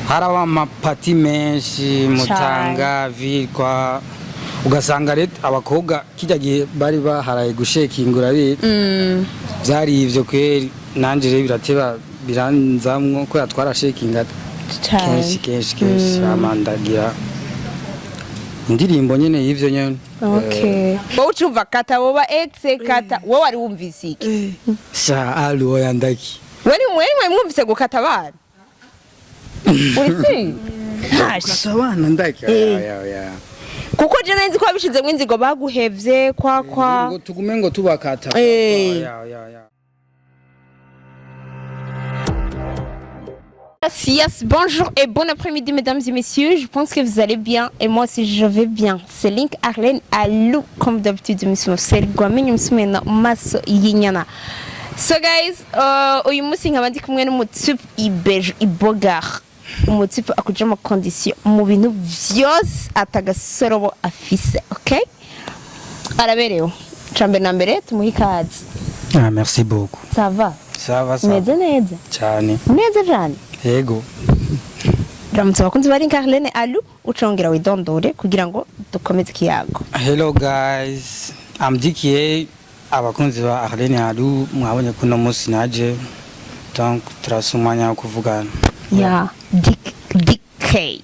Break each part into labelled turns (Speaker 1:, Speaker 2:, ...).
Speaker 1: Haraba amapati menshi mutanga virkwa, ugasanga rero abakobwa kijya gihe bari baharaye gushekingura bizi. Byari ivyo kweri, nanje rero birateba biranzamwo kubera twarashekinga kenshi kenshi kenshi, amandagira indirimbo nyene y'ivyo nyene.
Speaker 2: Okay, wowe ucumva kata woba ex kata, wowe wari wumvise iki?
Speaker 1: Sha alu, oya, ndaki.
Speaker 2: Wari wari mwumvise gukata abana uri si Hash.
Speaker 1: Kata abana ndaki? Oya, oya.
Speaker 2: Kuko je nari nzi ko wabishizemwo inzigo, baguhevye kwa
Speaker 1: Ngo tugume ngo tubakata. Oya, oya, oya.
Speaker 2: Yes, bonjour et bon après-midi, mesdames et messieurs. Je pense que vous allez bien et moi aussi je vais bien. C'est Link Arlene Alou, comme d'habitude, monsieur Marcel Gwamenye Msumena Maso Yinyana. So guys, uyu munsi nkaba ndi kumwe n'umutype ibeje ibogar, umutype akuja mu condition mu bintu vyose, atagasorobo afise, okay? Araberewe. Cambere na mbere tumuhe ikaze.
Speaker 1: Ah, merci beaucoup.
Speaker 2: Ça va?
Speaker 1: Ça va, ça va.
Speaker 2: Meze neza?
Speaker 1: Cyane.
Speaker 2: Neza cyane.
Speaker 1: Yego.
Speaker 2: Ramutse abakunzi ba Link Arlene Alu, ucongera widondore kugira ngo dukomeze ikiyago.
Speaker 1: Hello guys, I'm DKA. Abakunzi ba Arlene Alu, mwabonye ko uno munsi naje, donc turasa umwanya wo kuvugana.
Speaker 2: Ya DK.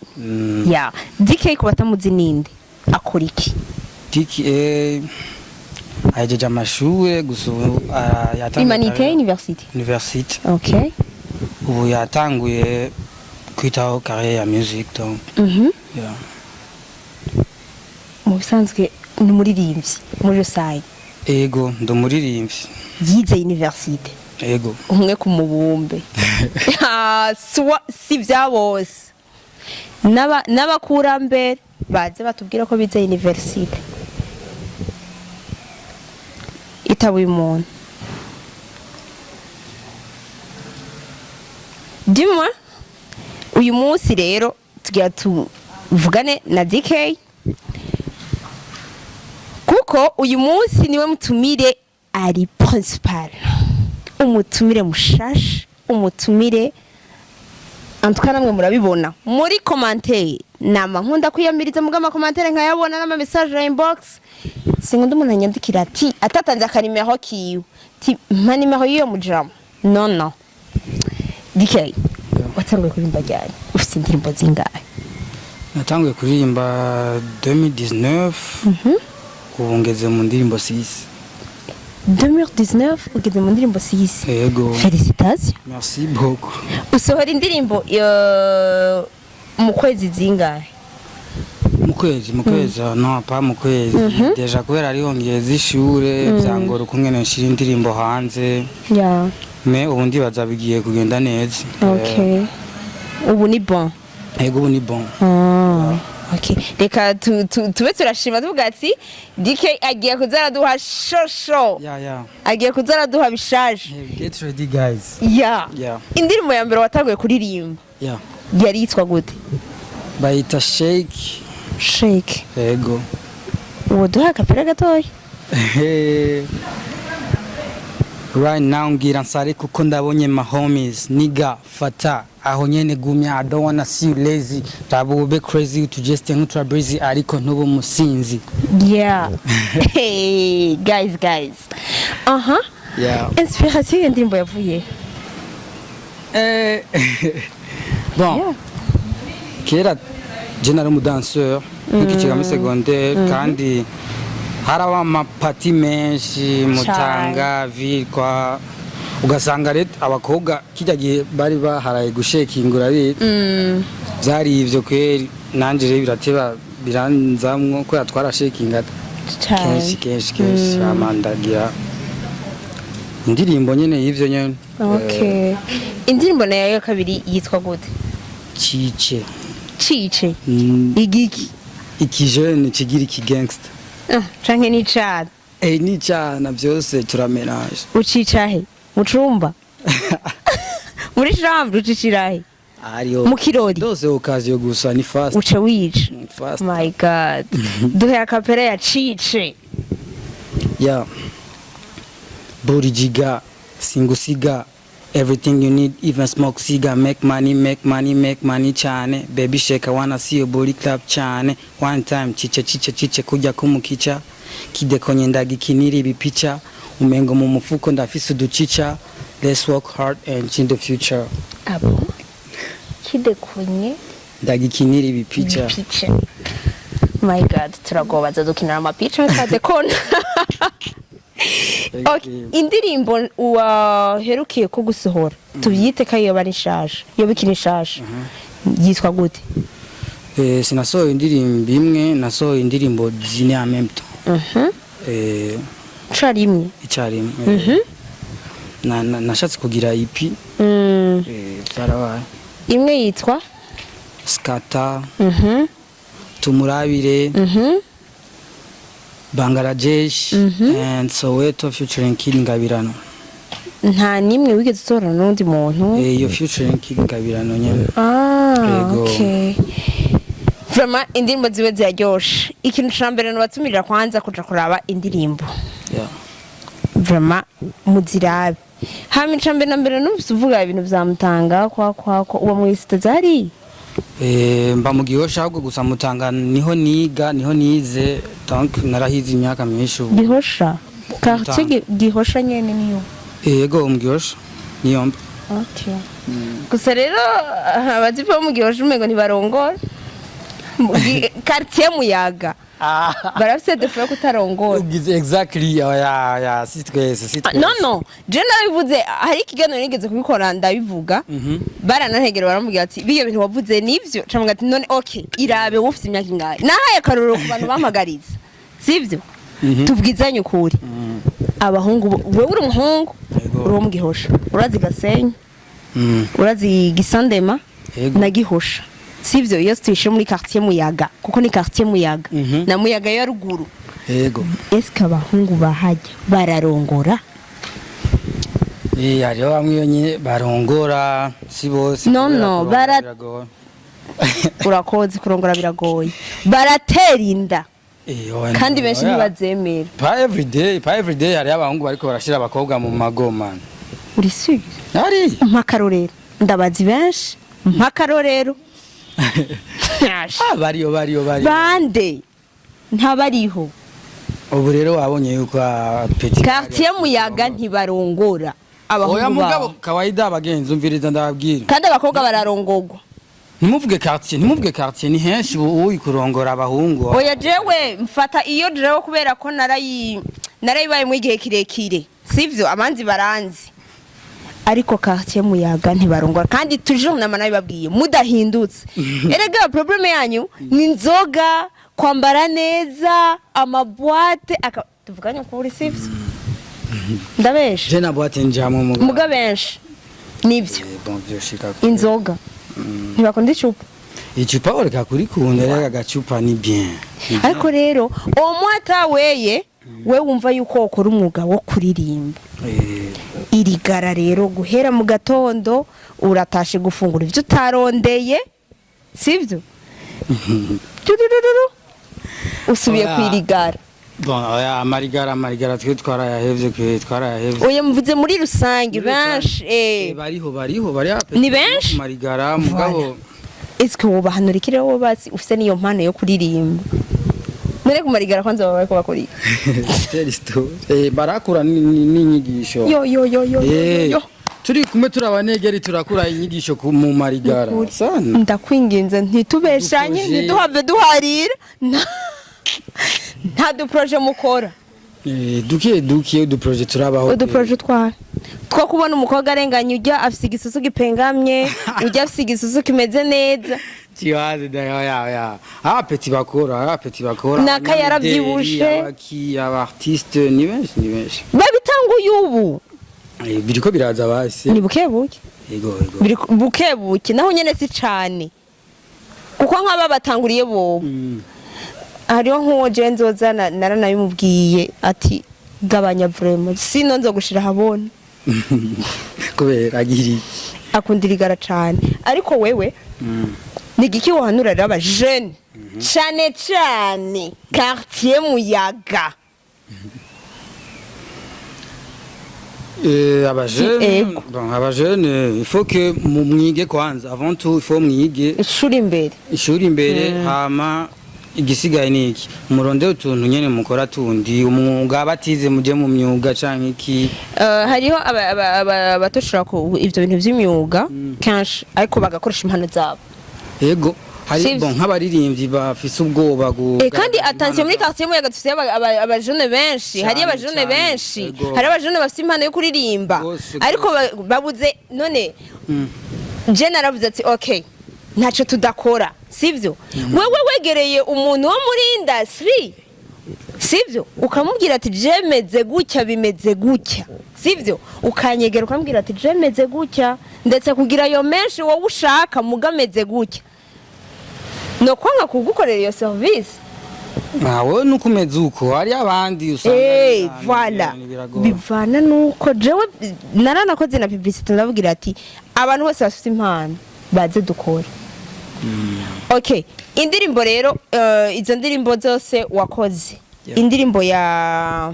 Speaker 2: Ya DK, ku batamuzi ninde, akora iki?
Speaker 1: DKA ahejeje amashure gusa ubu, yatanguye
Speaker 2: Humanité University.
Speaker 1: University.
Speaker 2: Okay.
Speaker 1: Ubu yatanguye kwitaho carrière ya music, donc yeah.
Speaker 2: Mu bisanzwe ni umuririmbyi muri rusange?
Speaker 1: Ego, ndi umuririmbyi.
Speaker 2: Yize university?
Speaker 1: Ego.
Speaker 2: Umwe ku mubumbe. Ah, si bya bose. N'abakurambere baze batubwira ko bize university, itaba uyu muntu dimwa. Uyu munsi rero tugira tuvugane na DK kuko uyu munsi niwe mutumire ari principal, umutumire mushasha, umutumire antwa. Namwe murabibona muri commentaire, nama nkunda kwiyamiriza muga amacommentaire nkayabona n'ama message ya inbox. Sinkunda umuntu anyandikira ati atatanze akanimero kiwe, ti mpa nimero y'iyo mujama. No, no. DK, watanguye kuririmba ryari? Ufite indirimbo zingahe?
Speaker 1: Natanguye kuririmba 2019, ubu ngeze mu ndirimbo 6.
Speaker 2: 2019 ugeze mu ndirimbo 6?
Speaker 1: Yego.
Speaker 2: Félicitations.
Speaker 1: Merci beaucoup.
Speaker 2: Usohora indirimbo mu kwezi zingahe?
Speaker 1: Mu kwezi, no pas mu kwezi déjà, kubera ariho ngeze ishure vyangora ukungene nshira indirimbo hanze. Mais ubu ndibaza bigiye kugenda neza.
Speaker 2: Okay, ubu ni bon?
Speaker 1: Yego, ubu ni bon.
Speaker 2: Ah, okay. Reka tube turashima tuvuga ati DK agiye kuza araduha shosho. Agiye kuza araduha bishaje.
Speaker 1: Get ready, guys.
Speaker 2: Indirimbo ya mbere watanguye kuririmba yari yitwa gute?
Speaker 1: Bayita Shake.
Speaker 2: Shake?
Speaker 1: Yego.
Speaker 2: Uwo duha akapera gatoya.
Speaker 1: Right now ngira nsare kuko ndabonye my homies, nigga, fata aho nyene gumya. I don't wanna see you lazy, raba ube crazy, tujeste nk'utura breezy, ariko ntube umusinzi.
Speaker 2: Yeah, hey guys, guys, aha. Inspiration y'iyo ndirimbo yavuye?
Speaker 1: Bon, kera je nari umudanseur nkikiga muri secondaire, kandi haraba amapati menshi mutanga virkwa, ugasanga rero abakobwa kijya gihe bari baharaye gushekingura bizi. Byari ivyo kweri, nanje rero birateba biranzamwo kubera twarashekinga kenshi kenshi kenshi, amandagira indirimbo nyene y'ivyo nyene.
Speaker 2: Okay, indirimbo nayo ya kabiri yitwa gute?
Speaker 1: Cice.
Speaker 2: Cice? Igiki?
Speaker 1: Ikijene kigira iki gangster.
Speaker 2: Ah, canke n'icana?
Speaker 1: Eh, n'icana vyose turamenaje.
Speaker 2: Ucica he? Mu cumba, muri chambre, ucicira he?
Speaker 1: Ariyo.
Speaker 2: Mu kirori?
Speaker 1: Dose occasion gusa ni fast.
Speaker 2: Uca wica?
Speaker 1: Fast.
Speaker 2: My God, duhe akapera ya Cice.
Speaker 1: Ya burijiga singusiga. Everything you need, even smoke cigar, make money, make money, make money cyane. Baby shake, I wanna see your booty clap cyane. One time, chiche chiche chiche kujya kumukica. Kidekonye ndagikinira ibipica. Umengo mu mufuko ndafise uducica. Let's work hard and change the future.
Speaker 2: Abo kidekonye
Speaker 1: Ndagikinira ibipica.
Speaker 2: Ibipica. My God, turagobaza dukinira amapica twadekona. Okay, indirimbo waherukiye ko gusohora, tubyite ko iyo bari nshasha, iyo bikiri nshasha, yitwa gute?
Speaker 1: Sinasohoye indirimbo imwe, nasohoye indirimbo zine en même temps.
Speaker 2: Carimwe?
Speaker 1: Icyarimwe. Nashatse kugira EP. Byarabaye.
Speaker 2: Imwe yitwa?
Speaker 1: Skata, Tumurabire, Bangladesh and Soweto featuring Kid Ngabirano.
Speaker 2: Nta nimwe wigeze usohora n'undi muntu?
Speaker 1: Iyo featuring Kid Ngabirano nyene.
Speaker 2: Ah.
Speaker 1: Yego.
Speaker 2: Okay. Vraiment indirimbo ziwe ziraryoshe. Ikintu ca mbere nobatumirira kwanza kuja kuraba indirimbo. Vraiment muzirabe. Hama ica mbere na mbere, numvise uvuga ibintu vya Mutanga kwa uwo mw'isite zari?
Speaker 1: Mba mu Gihosha, ahubwo gusa Mutanga niho niga, niho nize, donc narahize imyaka myinshi ubu.
Speaker 2: Gihosha. Quartier Gihosha nyene niyo?
Speaker 1: Yego, mu Gihosha niyo mba.
Speaker 2: Okay. Gusa rero abazipa bo mu Gihosha umengo ntibarongora. Quartier Muyaga. Barafise défaut yo kutarongora.
Speaker 1: Ugize exactly, oya ya, si twese, si twese.
Speaker 2: No, no, je narabivuze, hari ikiganiro nigeze kubikora ndabivuga. Baranantegera baramubwira ati biyo bintu wavuze nivyo, camubwira ati none okay, irabe wowe ufite imyaka ingahe? Nahaye akarorero ku bantu bampagariza, sivyo? Tubwizanye ukuri, abahungu wewe uri umuhungu,
Speaker 1: Yego.
Speaker 2: uri uwo mu Gihosha, urazi Gasenyi, urazi Gisandema
Speaker 1: Yego.
Speaker 2: na Gihosha, sivyo? Iyo tuyishe muri quartier Muyaga, kuko ni quartier Muyaga na Muyaga ya ruguru.
Speaker 1: Yego.
Speaker 2: Eske abahungu bahajya bararongora?
Speaker 1: Hariho bamwe iyo nyine barongora, si bose.
Speaker 2: No,
Speaker 1: kubera
Speaker 2: no,
Speaker 1: kurongora biragoye.
Speaker 2: Urakoze, kurongora biragoye, baratera inda.
Speaker 1: Oya,
Speaker 2: kandi benshi
Speaker 1: oya.
Speaker 2: ntibazemera.
Speaker 1: Pa everyday, pa everyday hariho abahungu bariko barashira abakobwa mu mago, man.
Speaker 2: Uri sûr?
Speaker 1: Ari.
Speaker 2: Mpakarorero, ndabazi benshi, mpakarorero.
Speaker 1: Ah, bariyo, bariyo, bariyo.
Speaker 2: Bande ntabariho?
Speaker 1: Ubu rero wabonye yuko petit
Speaker 2: Quartier Muyaga ntibarongora
Speaker 1: Oya,
Speaker 2: abahungu
Speaker 1: mugabo
Speaker 2: babo.
Speaker 1: Kawaida abagenzi, umviriza ndababwira.
Speaker 2: Kandi abakobwa bararongogwa.
Speaker 1: Ntimuvuge quartier, ntimuvuge quartier, ni henshi ubu uyi kurongora abahungu.
Speaker 2: Oya, jewe mfata iyo jewe kubera ko narayibayemo igihe kirekire, sivyo? Abanzi baranzi, ariko quartier Muyaga ntibarongora, kandi toujours nama nabibabwiye, mudahindutse. Erega problème yanyu ni inzoga, kwambara neza, ama boîte tuvuganye ukuri, sivyo? Ndabesha?
Speaker 1: Je na boîte njamwe, mugabo.
Speaker 2: Muga benshi nivyo.
Speaker 1: Bon, vyoshika kure.
Speaker 2: Inzoga ntibakunda, icupa.
Speaker 1: Icupa ureka kurikunda rero, agacupa ni bien. Ni bien.
Speaker 2: Ariko rero uwo mwata weye we wumva yuko ukora umwuga wo kuririmba, irigara rero guhera mu gatondo uratashe gufungura ibyo utarondeye, sibyo? Tururururu, usubiye
Speaker 1: Oya.
Speaker 2: kwirigara.
Speaker 1: Bon, oya, amarigara, amarigara twe twarayahevye, kwe twarayahevye.
Speaker 2: Oya, mvuze muri rusange.
Speaker 1: Muri rusange.
Speaker 2: Benshi.
Speaker 1: Bariho, bariho, bari hape.
Speaker 2: Ni benshi?
Speaker 1: Marigara mugabo.
Speaker 2: Eske wobahanura iki rero basi ufise niyo mpano yo kuririmba? None ku marigara kwanza baba bariko bakora iki?
Speaker 1: Tell story. Barakura n'inyigisho.
Speaker 2: Yo yo yo yo yo. Yo.
Speaker 1: Turi kumwe turi abanegeri, turakura inyigisho mu marigara. Sana.
Speaker 2: Ndakwinginze ntitubeshanye.
Speaker 1: Udu projet.
Speaker 2: Ntiduhave duharira. Nta du projet mukora?
Speaker 1: Duke duke udu projet turabaho.
Speaker 2: Udu projet twara two kubona umukobwa arenganye, ujya afise igisusu gipengamye, ujya afise igisusu kimeze neza.
Speaker 1: Kiwaze da ya ya. Ah, petit bakora, ah, petit bakora.
Speaker 2: Naka yaravyibushe.
Speaker 1: Abaki aba artiste ni benshi, ni benshi.
Speaker 2: Babitanguye ubu.
Speaker 1: Biriko biraza basi.
Speaker 2: Ni buke buke.
Speaker 1: Yego.
Speaker 2: Biri buke buke, naho nyene si cane, kuko nk'aba batanguriye bobo, hariho nk'uwo je nzoza naranabimubwiye ati gabanya vraiment, sino nzogushira ahabona.
Speaker 1: Kubera agiri.
Speaker 2: Akunda irigara cane. Ariko wewe ni igiki wohanura rero abajene, cane cane quartier Muyaga?
Speaker 1: Abajene,
Speaker 2: Ego.
Speaker 1: bon, abajene, il faut que mwige kwanza. Avant tout, il faut mwige.
Speaker 2: Ishuri imbere.
Speaker 1: Ishuri imbere, hama igisigaye ni iki? Murondere utuntu nyene mukora tundi, umwuga, batize muje mu myuga canke iki.
Speaker 2: Hariho abatoshobora ivyo bintu vy'imyuga kenshi, ariko bagakoresha impano zabo.
Speaker 1: Ego, hari
Speaker 2: Sivyo.
Speaker 1: bon, nk'abaririmbyi bafise ubwoba
Speaker 2: Kandi
Speaker 1: kugaragaza
Speaker 2: attention, muri
Speaker 1: impano.
Speaker 2: quartier Muyaga dufise abajene benshi.
Speaker 1: Cane,
Speaker 2: Hariyo abajene
Speaker 1: cane.
Speaker 2: benshi.
Speaker 1: Ego.
Speaker 2: Hari abajene bafise impano yo kuririmba,
Speaker 1: Gose,
Speaker 2: ariko babuze none. Je naravuze ati: "Okay, ntacyo tudakora, sivyo?" Wewe wegereye umuntu wo muri industry, sivyo, ukamubwira ati: "Jemeze gutya, bimeze gutya," sivyo? Ukanyegera ukamubwira ati: "Jemeze gutya, ndetse kugira ayo menshi wowe ushaka mugameze gutya," no kwanga kugukorera iyo service?
Speaker 1: Ntawe nuko umeze uko, hari abandi usanga
Speaker 2: Voilà.
Speaker 1: biragora.
Speaker 2: Bivana nuko jewe naranakoze na publicité, ndababwira ati: "Abantu bose bafite impano baze dukore." Okay, indirimbo rero, izo ndirimbo zose wakoze, indirimbo ya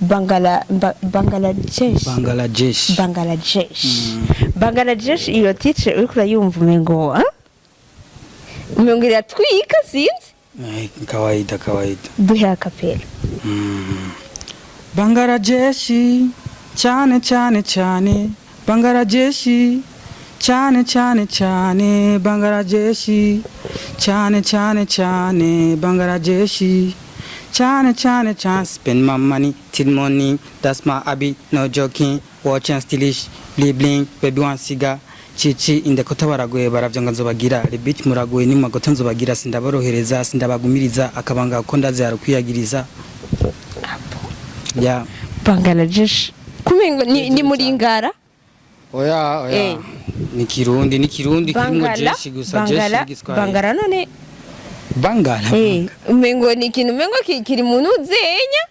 Speaker 2: Bangala, Bangladesh.
Speaker 1: Bangladesh.
Speaker 2: Bangladesh, Bangladesh, iyo titre uriko urayumva umengo, ah? Umengo iratwika, sinzi.
Speaker 1: Kawaida, kawaida.
Speaker 2: Duhe a cappella.
Speaker 1: Bangladeshi cyane cyane cyane, Bangladeshi cyane cyane cyane, Bangladeshi cyane cyane cyane, Bangladeshi cyane cyane cyane. Spend my money till morning, that's my habit, no joking. Watch and stylish, bling bling, baby one cigar cici indakota. Baragoye, baravyanga, nzobagira rebit. Muragoye ni magota, nzobagira. Sindaborohereza, sindabagumiriza akabanga ko ndazi harukwiyagiriza ya.
Speaker 2: Bangladesh kumengo ni muringara.
Speaker 1: Oya, oya. Ni Kirundi, ni Kirundi kirimwo
Speaker 2: Bangala
Speaker 1: jeshi gusa, jeshi
Speaker 2: Bangala
Speaker 1: y'igiswahili.
Speaker 2: Bangala none.
Speaker 1: Bangala.
Speaker 2: Umengo ni ikintu umengo kiri mu nuzenya.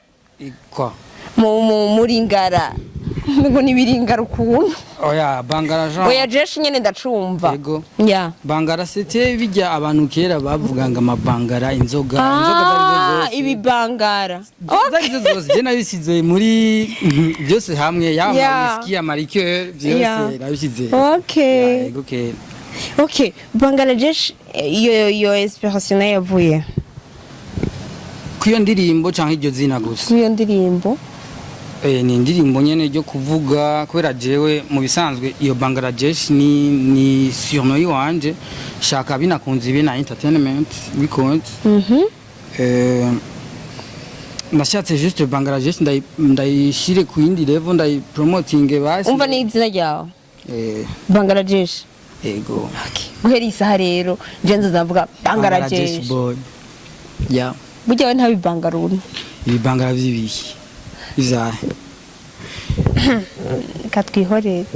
Speaker 1: Kwa
Speaker 2: Mu muringara, umengo ni biringara ukuntu.
Speaker 1: Oya, Bangala jean.
Speaker 2: Oya, jeshi nyene ndacumva.
Speaker 1: Yego.
Speaker 2: Ya.
Speaker 1: Bangara, c'était bijya abantu kera bavuga ngo amabangara, inzoga, inzoga zari zo zose.
Speaker 2: Ibibangara.
Speaker 1: Zari zo zose, je nabisize muri byose hamwe, yaba whisky, ama liqueur, byose nabisize.
Speaker 2: Okay.
Speaker 1: Ya, yego kera.
Speaker 2: Okay, Bangladesh, iyo inspiration nayo yavuye
Speaker 1: Kwiyo ndirimbo canke iryo zina gusa?
Speaker 2: Kuri iyo ndirimbo.
Speaker 1: Ni indirimbo nyene ryo kuvuga kubera jewe mu bisanzwe iyo Bangladesh ni surnom yiwanje, shaka binakunze ibe na entertainment bikunze. Nashatse juste Bangladesh ndayishire ku yindi level, ndayipromotinge basi.
Speaker 2: Umva, ni izina ryawe?
Speaker 1: Eh.
Speaker 2: Bangladesh.
Speaker 1: Ego.
Speaker 2: Guhera isaha rero nje nzozavuga Bangladesh.
Speaker 1: Boy, yeah.
Speaker 2: Burya we ntabibangaruna?
Speaker 1: Ibibangara vy'ibiki izahe?
Speaker 2: Katwihorere.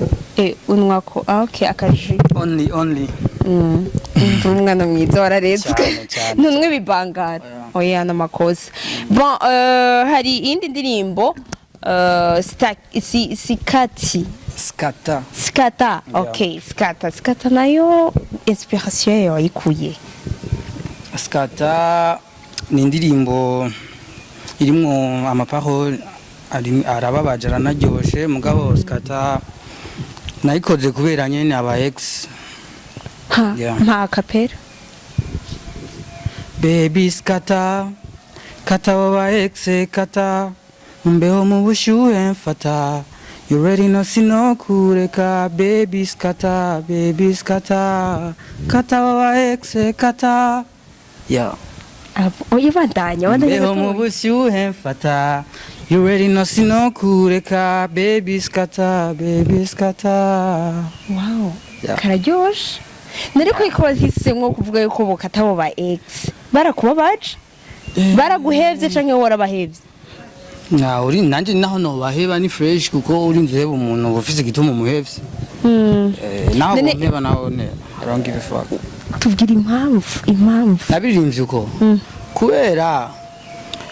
Speaker 2: Unwa ko, ah, okay, akaji.
Speaker 1: Only, only.
Speaker 2: Umva, umwana mwiza wararetswe.
Speaker 1: Cyane, cyane.
Speaker 2: Ntunwe ibibangara, oya, n'amakosa. Bon, hari iyindi ndirimbo, sikati.
Speaker 1: Skata.
Speaker 2: Skata.
Speaker 1: Yeah.
Speaker 2: Okay, skata, skata nayo inspiration yayo wayikuye?
Speaker 1: Skata ni indirimbo irimwo amaparole arababaje, aranaryoshe, mugabo skata nayikoze kubera nyene aba ex.
Speaker 2: Ha.
Speaker 1: Yeah.
Speaker 2: Mpa a cappella.
Speaker 1: Baby skata, kata aba ex, kata mbeho mu bushyuhe mfata. You ready no, sinokureka. Baby skata, baby skata, kata aba ex, kata, yeah.
Speaker 2: Oya, bandanya, bandanya.
Speaker 1: Mbeho mu
Speaker 2: Gatoya.
Speaker 1: bushyuhe mfata. You ready no, sinokureka. Baby skata, baby skata.
Speaker 2: Wow.
Speaker 1: Yeah.
Speaker 2: Kararyoshe. Nariko ko wahisemwo kuvuga yuko bokata abo ba ex, barakubabaje, baraguhevye canke wowe warabahevye?
Speaker 1: Na uri nanje naho nobaheba ni fresh, kuko urinze uheba umuntu uba ufise igituma umuhevye. Naho bompeba naho ne, I don't give a fuck.
Speaker 2: Tubwira impamvu.
Speaker 1: Nabiririmvye uko kubera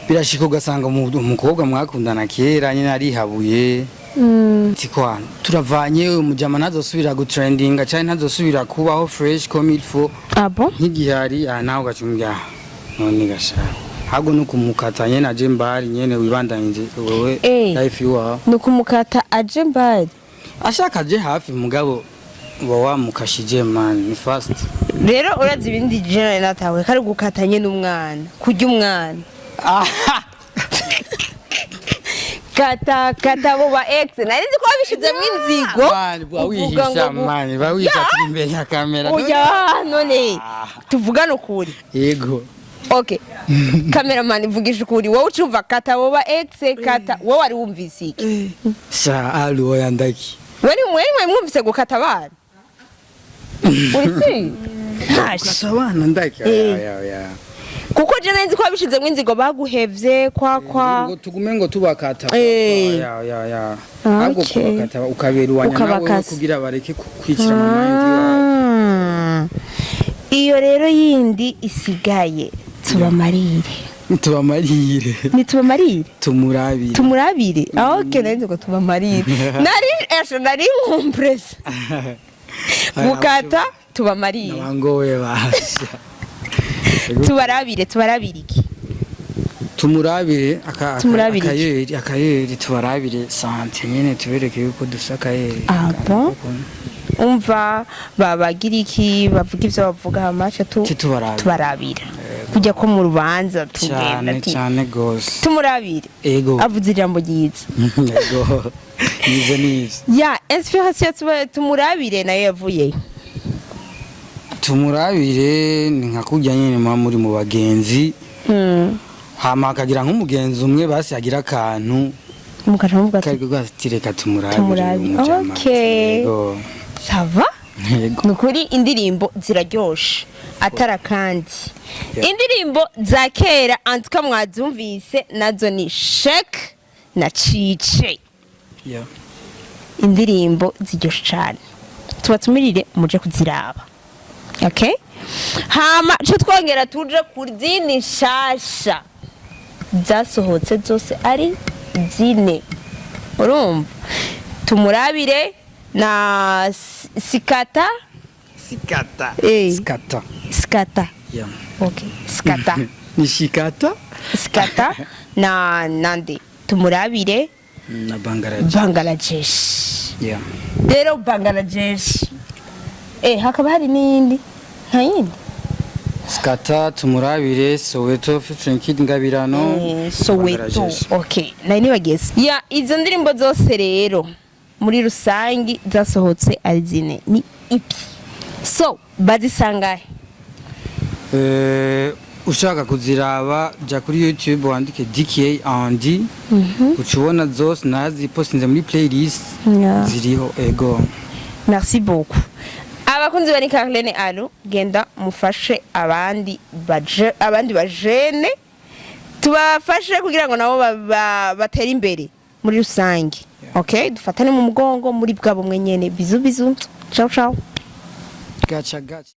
Speaker 1: birashika ugasanga umukobwa mwakundana kera nyine arihabuye. Tikwana turavanye, umujama ntazosubira gutrendinga canke ntazosubira kubaho fresh comme il faut.
Speaker 2: Abo.
Speaker 1: Nk'igihari aha nawe ugacumbya none gashaka. Ahubwo no kumukata nyene aje mbari nyene, wibandanyije wewe life iwawe.
Speaker 2: Ni ukumukata aje mbari.
Speaker 1: Ashaka aje hafi, mugabo uba wamukashije man, ni fast.
Speaker 2: Rero urazi ibindi je natawe kari gukata nyene umwana, kurya umwana, kata kata abo ba ex. Nari nzi ko wabishizemo inzigo.
Speaker 1: Man, ba
Speaker 2: uvuga
Speaker 1: wihisha
Speaker 2: ngo
Speaker 1: man, ba wihisha, turi imbere ya kamera.
Speaker 2: Oya, none tuvugane ukuri.
Speaker 1: Yego.
Speaker 2: Okay, cameraman, vugisha ukuri, wowe ucumva kata abo ba ex, kata, wowe wari wumvise iki?
Speaker 1: Sha alu, oya, ndaki.
Speaker 2: Wari mwari mwumvise gukata abana, uri si Hashi.
Speaker 1: Kata abana ndaki?
Speaker 2: Eh.
Speaker 1: Oya, oya.
Speaker 2: Kuko je nari nzi ko wabishizemo inzigo, baguhevye kwa
Speaker 1: Ngo tugume ngo tubakata.
Speaker 2: Eh.
Speaker 1: Oya, oya, oya. Ahubwo kubakata ukaberuwanya nawe
Speaker 2: Ukabakasa.
Speaker 1: kugira bareke kwicira mu mind yawe.
Speaker 2: Ah. Iyo rero yindi isigaye, tubamarire.
Speaker 1: Tubamarire.
Speaker 2: Ni tubamarire.
Speaker 1: Tumurabire.
Speaker 2: Tumurabire. Ah, okay, nari nzi ngo tubamarire, nari esho nari nkumpresa gukata tubamarire.
Speaker 1: Nabangowe basha.
Speaker 2: Tubarabire, tubarabire iki?
Speaker 1: Tumurabire
Speaker 2: Tumurabire iki?
Speaker 1: Akayeri, akayeri, tubarabire sante nyene, tubereke yuko dufise akayeri.
Speaker 2: Ah, bon? Umva, babagira iki, bavuga ivyo bavuga, hamaca tu
Speaker 1: Tubarabira.
Speaker 2: Tubarabira kujya ko mu rubanza tugenda
Speaker 1: Cyane. Cyane gose.
Speaker 2: Tumurabire.
Speaker 1: Ego.
Speaker 2: Avuze ijambo ryiza.
Speaker 1: Ego, nivyo, nivyo.
Speaker 2: Ya inspiration tumurabire nayo yavuye?
Speaker 1: Tumurabire ni nka kurya nyene muba muri mu bagenzi, hama hakagira nk'umugenzi umwe basi agira akantu
Speaker 2: mukaca muvuga ati
Speaker 1: kariko gati reka tumurabire.
Speaker 2: Tumurabire.
Speaker 1: Umujama.
Speaker 2: Okay.
Speaker 1: Ego.
Speaker 2: Ça va.
Speaker 1: Ego.
Speaker 2: Ni ukuri indirimbo ziraryoshe atara kandi indirimbo za kera antuka mwazumvise, nazo ni shek na cice. Indirimbo ziryoshe cyane, tubatumirire muje kuziraba. Okay, hama co twongera tuje ku zindi nshasha zasohotse zose ari zine. Urumva tumurabire na sikata.
Speaker 1: Sikata.
Speaker 2: Eh.
Speaker 1: Sikata.
Speaker 2: Sikata.
Speaker 1: Yeah.
Speaker 2: Okay, sikata.
Speaker 1: Ni shikata.
Speaker 2: Sikata na nande tumurabire.
Speaker 1: Na Bangladesh.
Speaker 2: Bangladesh.
Speaker 1: Yeah.
Speaker 2: Rero Bangladesh, hakaba hari n'iyindi, nta yindi?
Speaker 1: Skata, tumurabire, Soweto featuring Kid Ngabirano.
Speaker 2: Soweto.
Speaker 1: Bangladesh.
Speaker 2: Okay, nari nibageze ya izo ndirimbo zose. Rero muri rusangi zasohotse ari zine, ni EP, so bazisangahe?
Speaker 1: Ushaka kuziraba, jya kuri YouTube wandike DK Andy, uca ubona zose nazipostinze muri playlist. Ziriho, ego.
Speaker 2: Merci beaucoup, abakunzi bari Carlene Alo, genda mufashe abandi baje, abandi bajene tubafashe kugira ngo nabo batere imbere muri rusange. Okay, dufatane mu mugongo muri bwa bumwe nyene. Bisous, bisous, ciao ciao.
Speaker 1: Gacha gacha.